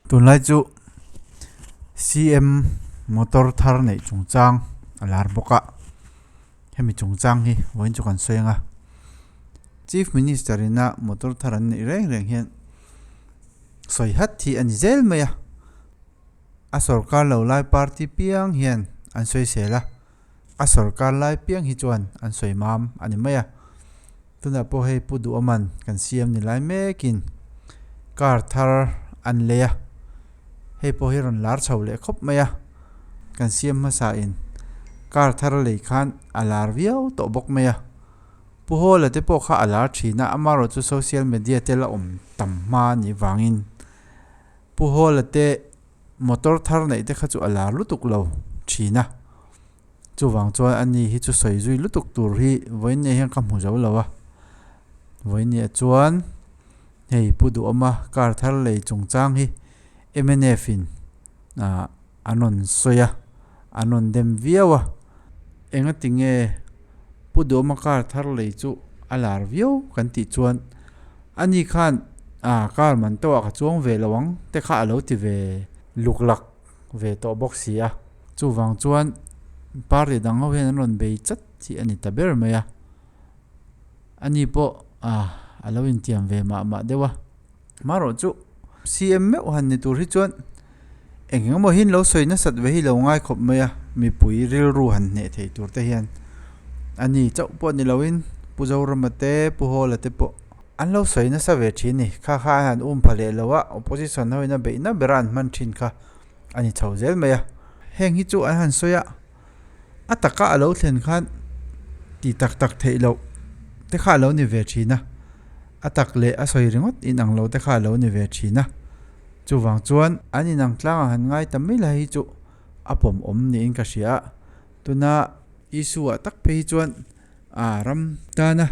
Tunlai chu CM motor thar neih chungchang a lar bawk a, hemi chungchang hi vawiin chu kan sawi ang a. Chief Minister ina motor thar an neih reng reng hian sawi hat hi a ni zel mai a, a sawrkar lo lai party piang hian an sawi sel a, a sawrkar lai piang hi chuan an sawi mam a ni mai a. Tunah pawh hei Pu Duhawman kan siam ni lai mekin car thar an lei a, hei pawh hi rawn lar chho leh khawp mai a, kan siam hmasa in car thar lei khan a lar viau tawh bawk mai a, Pu Hawla te pawh kha a lar thin a, amaherawh chu social media te la awm tam hma a nih vangin Pu Hawla te motor thar neih te kha chu a lar lutuk lo thin a. Chuvang chuan ani hi chu sawi zui lutuk tur hi vawiinne hian ka hmu zo lo a, vawiinne chuan hei Pu Duhawma car thar lei chungchang hi mnf in ah an rawn sawi a, an rawn dem viau a, engati nge Pu Duhawma car thar lei chu a lar viau kan tih chuan ani khan ah car man tawh ah ka chuang ve lo ang te kha a lo ti ve luk lak. ve tawh bawk si a, chuvang chuan party dang ho hian an rawn bei chat hi a ni ta ber mai a, ani pawh ah a lo intiam ve mah mah deuh a, marawh chu CM meuh han ni tur hi chuan eng eng emaw hi an lo sawi nasat ve hi lo ngai khawp mai a, mipui rilru han hneh thei tur te hian ani chauh pawh ni loin Pu Zorama te Pu Hawla te pawh. An lo sawi nasa ve thin ni. Kha kha an han um pha leh lo a, opposition ho in a beihna bera an hman thin kha a ni chho zel mai a. Heng hi chu an han sawi a, a taka a lo thlen khan ti tak tak theih loh te kha a lo ni ve thin a, a tak leh a sawi ringawt inang lo te kha a lo ni ve thin a. Chuvang chuan an inang tlangah han ngai ta mai lai hi chu a pawmawm niin ka hria a, tuna issue ah tak phei hi chuan A ram tana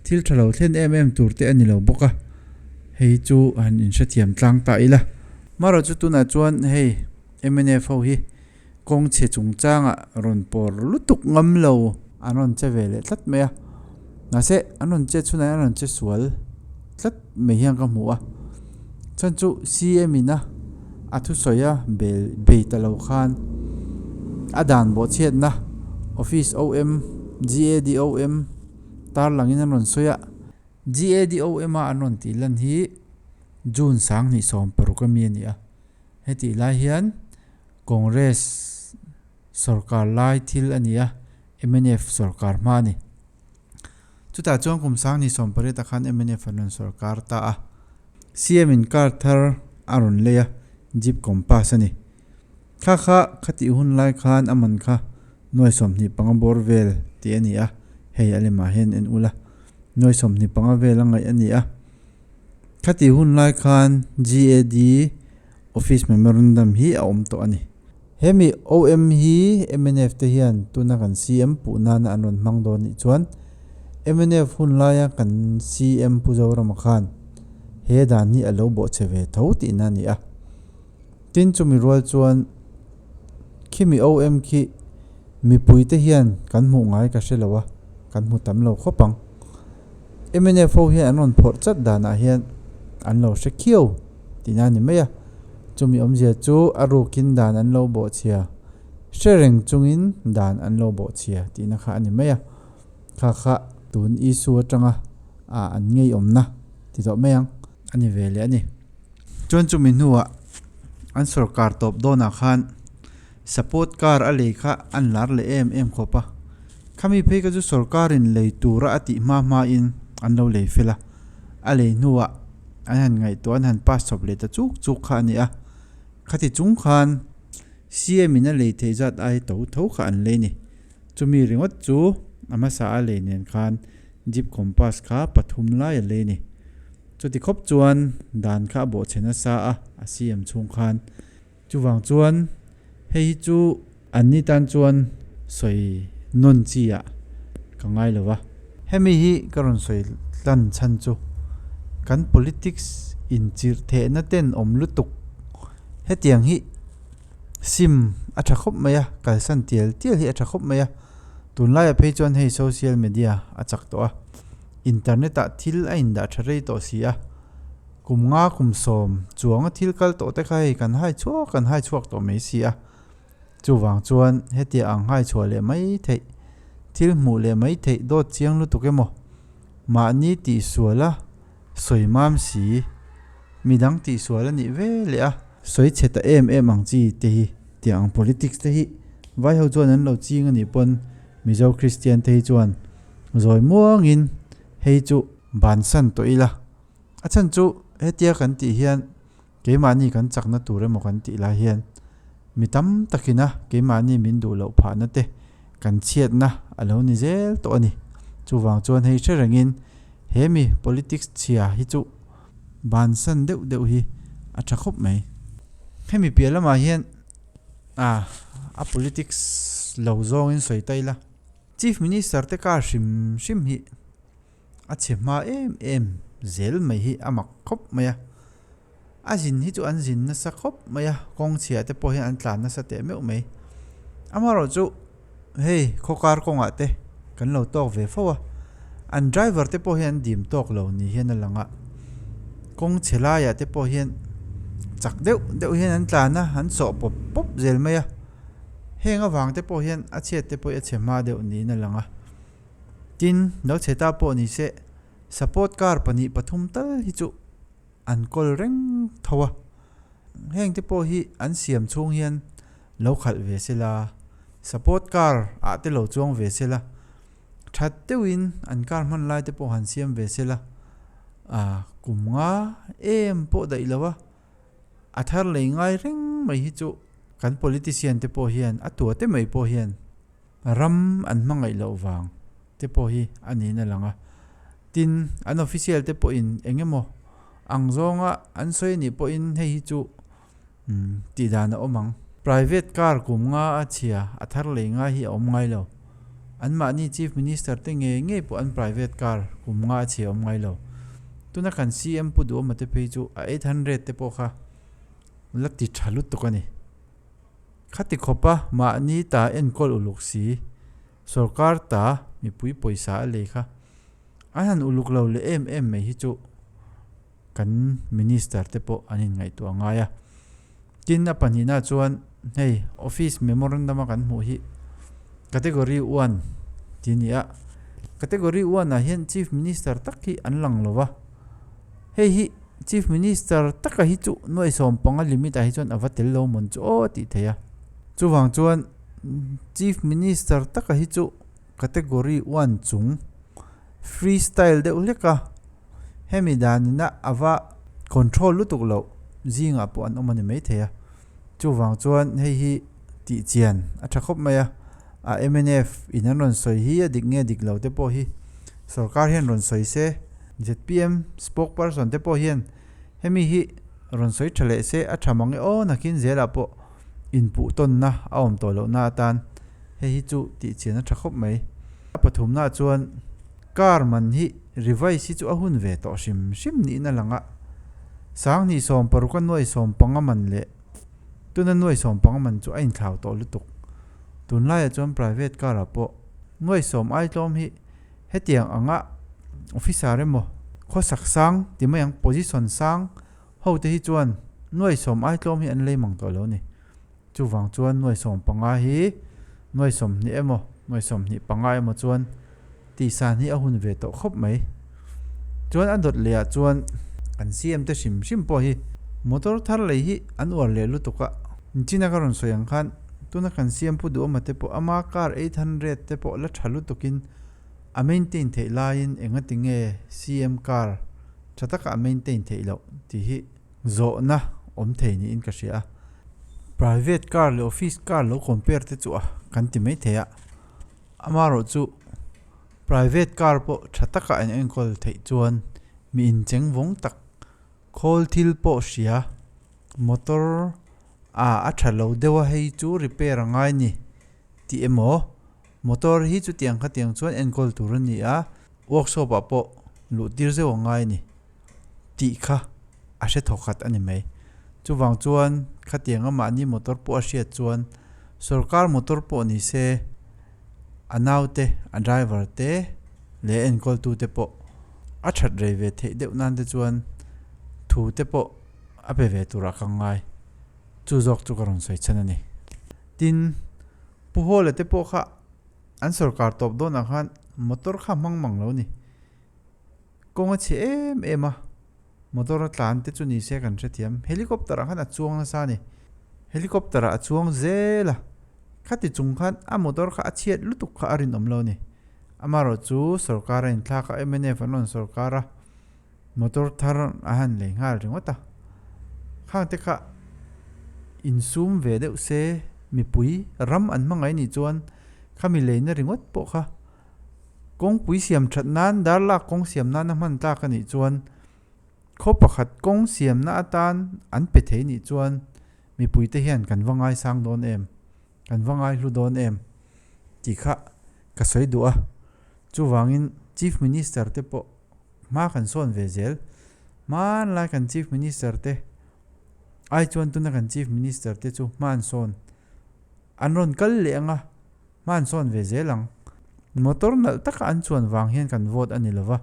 thil tha lo thlen em em tur te a ni lo bawk a, hei chu han inhrethiam tlang ta ila. Marawh chu tunah chuan hei mnf ho hi kawng chhe chungchangah rawn pawr lutuk ngam lo an rawn che ve leh tlat mai a, mahse an rawn che chhunah hian an rawn che sual tlat mai hian ka hmu a, chhan chu CM in a a thusawi a bel bei ta lo khan a dan bawhchhiatna office OM GADOM tarlangin an rawn sawi a, GADOM a an rawn tih lan hi June 2016 ami a ni a, hetih lai hian Congress sawrkar lai thil a ni a, mnf sawrkar hma a ni. Chutah chuan kum 2018 ah khan mnf an rawn sawrkar ta a. CM in car thar a rawn lei a, Jeep Compass a ni. Kha kha khatih hun lai khan a man kha nuai 25 bawr vel tih a ni a, hei a lemah hian en ula, nuai 25 vel a ngaih a ni a. Khatih hun lai khan GAD Office Memorandum hi a awm tawh a ni. Hemi OM hi mnf te hian tuna kan CM puh nana an rawn hmang dawn nih chuan mnf hun laia kan CM Pu Zorama khan he dan hi a lo bawhchhe ve tho tihna a ni a. Tin chumi rual chuan khimi OM khi mipui te hian kan hmuh ngai ka hre lo a, kan hmu tam lo khawp ang. Mnf ho hian an rawn phawrh chat danah hian an lo hre khiau tihna a ni mai a, chumi awmzia chu a rukin dan an lo bawhchhia hre reng chungin dan an lo bawhchhia tihna kha a ni mai a, kha kha tun issue atanga ah an ngeiawmna ti tawh mai ang a ni ve leh a ni. Chuan chumi hnuah an sawrkar tawp dawnah khan support car a lei kha an lar leh em em khawp a, khami phei kha chu sawrkarin lei tura a tih hma hmain an lo lei fel a, a lei hnuah an han ngaihtuah an han pass chawp leh ta chuk chuk kha a ni a, khati chung khan CM in a lei theih zat ai to tho kha an lei ni, chumi ringawt chu a hmasa a lei nen khan Jeep Compass kha pathum lai a lei ni. Chuti khawp chuan dan kha a bawhchhe nasa a, a siam chhung khan. Chuvang chuan hei hi chu an ni tan chuan sawi nawn chi ah ka ngai lo va. Hemi hi ka rawn sawi tlan chhan chu kan politics inchirh thehna ten awm lutuk hetiang hi sim a tha khawp mai a, kalsan tial tial hi a tha khawp mai a. Tunlaiah phei chuan hei social media a chak tawh a. Internet ah thil a indah tha rei tawh si a. Kum nga kum sawm chuanga thil kal tawh te kha hei kan hai chhuak kan hai chhuak tawh mai si a. Chuvang chuan hetia ang hai chhuah leh mai theih, thil hmuh leh mai theih dawt chiang lutuk emaw? Mahni tihsual a sawi mam si, midang tihsual a nih ve leh a sawi chhe ta em em ang chi te hi tiang ang politics te hi vai ho chuan an lo ching a nih pawn Mizo Kristian te hi chuan zawi muangin hei chu bansan tawh ila. A chhan chu hetia kan tih hian keimahni kan chakna tur emaw kan tih lai hian mi tam takina keimahni min duh loh phahna te kan chhiatna a lo ni zel tawh a ni. Chuvang chuan hei hre rengin he mi politics chhia hi chu bansan deuh deuh hi a tha khawp mai. Hemi piah lamah hian a politics lo zawngin sawi ta ila Chief Minister te kar hrim hrim hi A chhe hma em em zel mai hi a mak khawp mai a, a zin hi chu an zin nasa khawp mai a, kawng chhia te pawh hian an tlan nasa teh meuh mai. Amaherawh chu hei khawkar kawngah te kan lo tawk ve fo a, an driver te pawh hian an dim tawk lo ni hian a lang a, kawng chhe laiah te pawh hian chak deuh deuh hian an tlan a, an sawh pawp pawp zel mai a, heng avang te pawh hian a chhiat te pawh hi a chhe hma deuh niin a lang a. Tin, lo chhe ta pawh ni se, support car pahnih pathum tal hi chu an kawl reng tho a. Heng te pawh hi an siam chhung hian lo khalh ve se la, support car ah te lo chuang ve se la, that deuhin an car hman lai te pawh han siam ve se la, ah kum nga em pawh daih lo a, a thar lei ngai reng mai hi chu kan politician te pawh hian a tua te mai pawh hian Ram an hmangaih loh vang te pawh hi a niin a lang a. Tin, an official te pawhin eng emaw ang zawnga an sawi anih pawhin hei hi chu tih dan a awm ang. Private car kum nga a chhia a thar lei ngai hi a awm ngai lo. Anmahni Chief Minister te ngei ngei pawh an private car kum nga a chhia a awm ngai lo. Tuna kan CM Pu Duhawma te phei chu a 800 te pawh kha la ti tha lutuk a ni. Khati khawpa mahni ta enkawl uluk si, sorkar ta mipui pawisa a lei kha an han uluk lo leh em em mai hi chu kan minister te pawh an inngaihtuah ngai a. Tin, a pahnihna chuan hei office memorandum a kan hmuh hi category one tih a ni a, category one ah hian chief minister tak hi an lang lo va, hei hi Chief Minister taka hi chu nuai sawm panga limit ah hi chuan a va tel lo mawn chu aw tih theih a. Chuvang chuan Chief Minister taka hi chu category one chung free style deuh hlek a, hemi danina a va control lutuk loh zingah pawh an awm a ni maithei a. Chuvang chuan hei hi tih chian a tha khawp mai a, a mnf in an rawn sawi hi a dik nge dik lo te pawh hi sorkar hian rawn sawi se, zpm spokesperson te pawh hian hemi hi rawn sawi tha leh se a tha mang e aw nakin zelah pawh inpuh tawnna a awm tawh lohna atan hei hi chu tih chian a tha khawp mai. A pathumnaah chuan car man hi revise hi chu a hun ve tawh hrim hrim niin a lang a, sanghnih sawm paruk a nuai sawm panga man leh tuna nuai sawm panga man chu a inthlau tawh lutuk. Tunlaiah chuan private car ah pawh nuai sawm ai tlawm hi hetiang anga officer emaw khawsak sang ti mai ang position sang ho te hi chuan nuai sawm ai tlawm hi an lei mang tawh lo a ni. Chuvang chuan nuai sawm panga hi nuai sawmhnih emaw nuai sawmhnih panga emaw chuan tihsan hi a hun ve tawh khawp mai. Chuan a dawt leh ah chuan an CM te hrim hrim pawh hi motor thar lei hi an uar leh lutuk a. China ka rawn sawi ang khan tuna kan CM pu duhawma te pawh ama car 800 te pawh la tha lutukin a maintain theih laiin engati nge CM car tha taka a maintain theih loh tih hi zawhna awm thei niin ka hria a. Private car leh office car lo compare te chu a kan ti mai thei a, amaherawh chu private car pawh tha taka an enkawl theih chuan mi incheng vawng tak khawl thil pawh hria motor ah a tha lo deuh a hei chu repair a ngai ni tih emaw motor hi chutiang khatiang chuan enkawl tur a ni a workshop ah pawh luh tir zeuh a ngai a ni. tih kha a hre thaw khat a ni mai. Chuvang chuan khatianga mahni motor pawh a hriat chuan sorkar motor pawh ni se a naute a driver te leh a enkawltu te pawh a that rei ve theih deuh nan te chuan. Thu te pawh a pe ve turah ka ngai. Chu zawk chu ka rawn sawi chhan a ni. Tin, Pu Hawla te pawh kha an sorkar tawp dawnah khan motor kha hmang mang lo ni. Kawng a chhe em em a, motor a tlan te chu ni se kan hrethiam. Helicopter ah khan a chuang nasa a ni. Helicopter ah a chuang zel a, khati chung khan a motor kha a chhiat lutuk kha a rinawm lo a ni. Amaherawh chu sorkar a inthlak a, mnf an rawn sorkar a. Motor thar a han lei nghal ringawt a, khang te kha insum ve deuh se mipui ram an hmangaih nih chuan khami leina ringawt pawh kha kawngpui siam that nan dar lak kawng siam nana hman tlak a nih chuan khaw pakhat kawng siamna atan an pe thei nih chuan mipui te hian kan va ngaisang dawn em kan va ngaihlu dawn em tih kha ka sawi duh a, chuvangin Chief Minister te pawh hma kan sawn ve zel. Hmanlai kan Chief Minister te ai chuan tuna kan Chief Minister te chu hma an sawn an rawn kal leh ang a, hma an sawn ve zel ang. Motor nalh taka an chuan vang hian kan vote a ni lo va,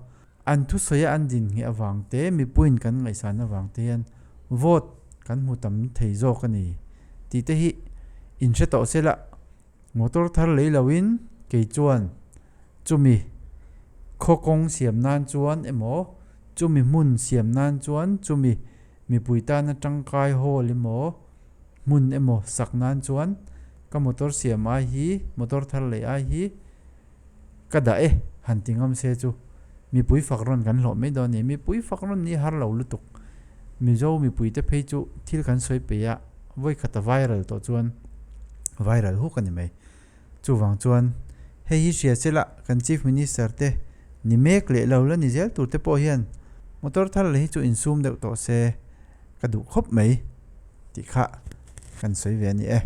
an thusawi a an din ngheh avang te, mipuiin kan ngaihsan avang te hian vote kan hmu tam thei zawk a ni tih te hi inhre tawh se la. Motor thar lei loin kei chuan chumi khaw kawng siam nan chuan emaw chumi hmun siam nan chuan chumi mipui tana tangkai hall emaw hmun emaw sak nan chuan ka motor siam ai hi motor thar lei ai hi ka dah e han ti ngam se chu mipui fak rawn kan hlawh mai dawn a ni. Mipui fak rawn hi har lo lutuk. Mizo mipui te phei chu thil kan sawi peih a, vawi khat a viral tawh chuan viral huk a ni mai. Chuvang chuan hei hi hria se la kan Chief Minister te ni mek leh lo la ni zel tur te pawh hian motor thar leh hi chu insum deuh tawh se ka duh khawp mai tih kha kan sawi ve a ni e.